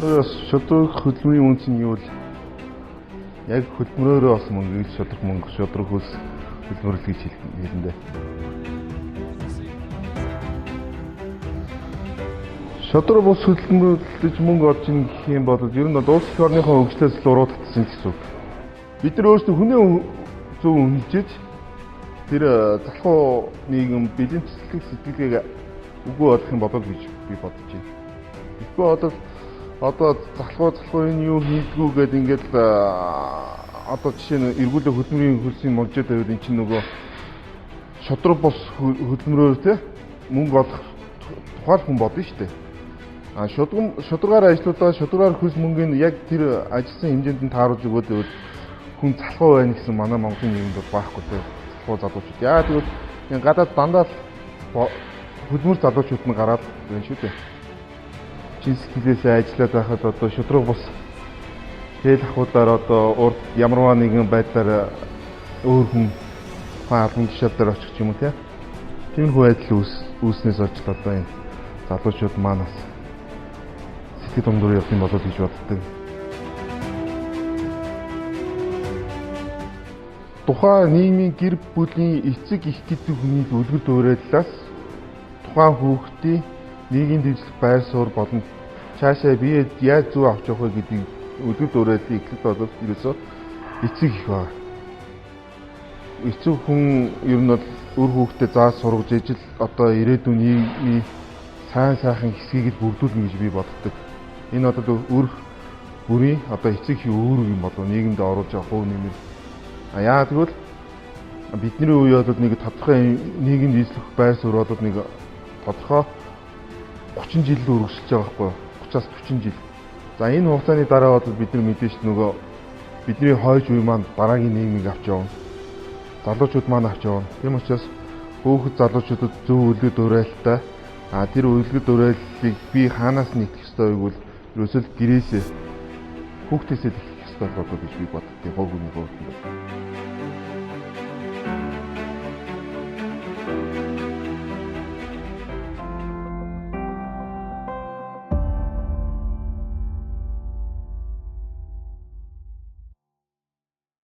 Шудраг хөдөлмөрийн үнц нь юу вэ? Яг хөдөлмөрөөрөө олсон мөнгийг шудраг мөнгө, шудраг хөлс хөдөлмөрлөл гэж хэлнэ дээ. Шудраг бус хөдөлмөрлөж мөнгө олж ийн гэх юм бол ер нь бол улс эх орныхоо хөгжлөөс л уруу татсан гэсэн үг. Бид нар өөрсдөө хүнээ зөв үнэлжиж тэр залхуу нийгэм бэлэнцлэг сэтгэлгээг үгүй болох юм болов гэж би бодож байна. Тэгэхгүй бол одоо залхуу энэ юу хийдгүү гэдэг ингээд одоо жишээ нь эргүүлэг хөдөлмөрийн хөлсийн мужид байвал эн чинь нөгөө шудраг бус хөдөлмөрөөр те мөнгө олох тухайн хүн бодно шүү дээ. А шударгаар ажиллаулаад шударгаар хөлс мөнгөний яг тэр ажилласан хэмжээнд нь тааруулж өгөөд байвал хүн залхуу байна гэсэн манай Монголын нийгэмд бол байхгүй те. Залхуу залуучууд. Яа тэгвэл энэ гадаад дандаа л хөдөлмөр залуучууд нь гараад байна шүү дээ. Чин сэтгэлээсээ ажиллаад байхад одоо шудраг бус хэл ахуйлаар одоо урд ямарваа нэгэн байдлаар өөр хүн тухайн албан тушаал дээр очих юм уу те. Тиймэрхүү байдал үүснээс олж л одоо энэ залуучууд манаас сэтгэл дундуур явах юм болов гэж боддог. Тухайн нийгмийн гэр бүлийн эцэг их гэдэг хүний үлгэр дуурайллаас тухайн хүүхдийн нийгмийн дэвжлэх байр суурь болон цаашаа бие яаж зөв авч явах вэ гэдгийг үлгэр дуурайллын эхлэл бол ерөөсөө эцэг их байна. Эцэг хүн ер нь бол үр хүүхдэд зааж сургаж ижил одоо ирээдүйн нийгмийн сайн сайхан хэсгийг л бүрдүүлнэ гэж би боддог. Энэ бол үр бүрийн одоо эцэг эхийн үүрэг юм болов нийгэмд оруулж байгаа хувь нэмэр. А яа тэгвэл бидний үе бол нэг тодорхой нийгэмд эзлэх байр суурь бол нэг тодорхой 30 жил үргэлжилж байгаа байхгүй юу? 30-аас 40 жил. За энэ хугацааны дараа бол бид нар мэдээж нөгөө бидний хойч үе маань дараагийн нийгмийг авч явна. Залуучууд маань авч явна. Тийм учраас хөөхд залуучуудад зөв үлгэр дуурайлалтай. А тэр үлгэр дуурайллыг би хаанаас нь итгэх ёстой вэ гэвэл ерөөсөө л гэрээсээ хүүхдээсээ л эхлэх ёстой болов гэж би боддог. Хувь хүний хувьд.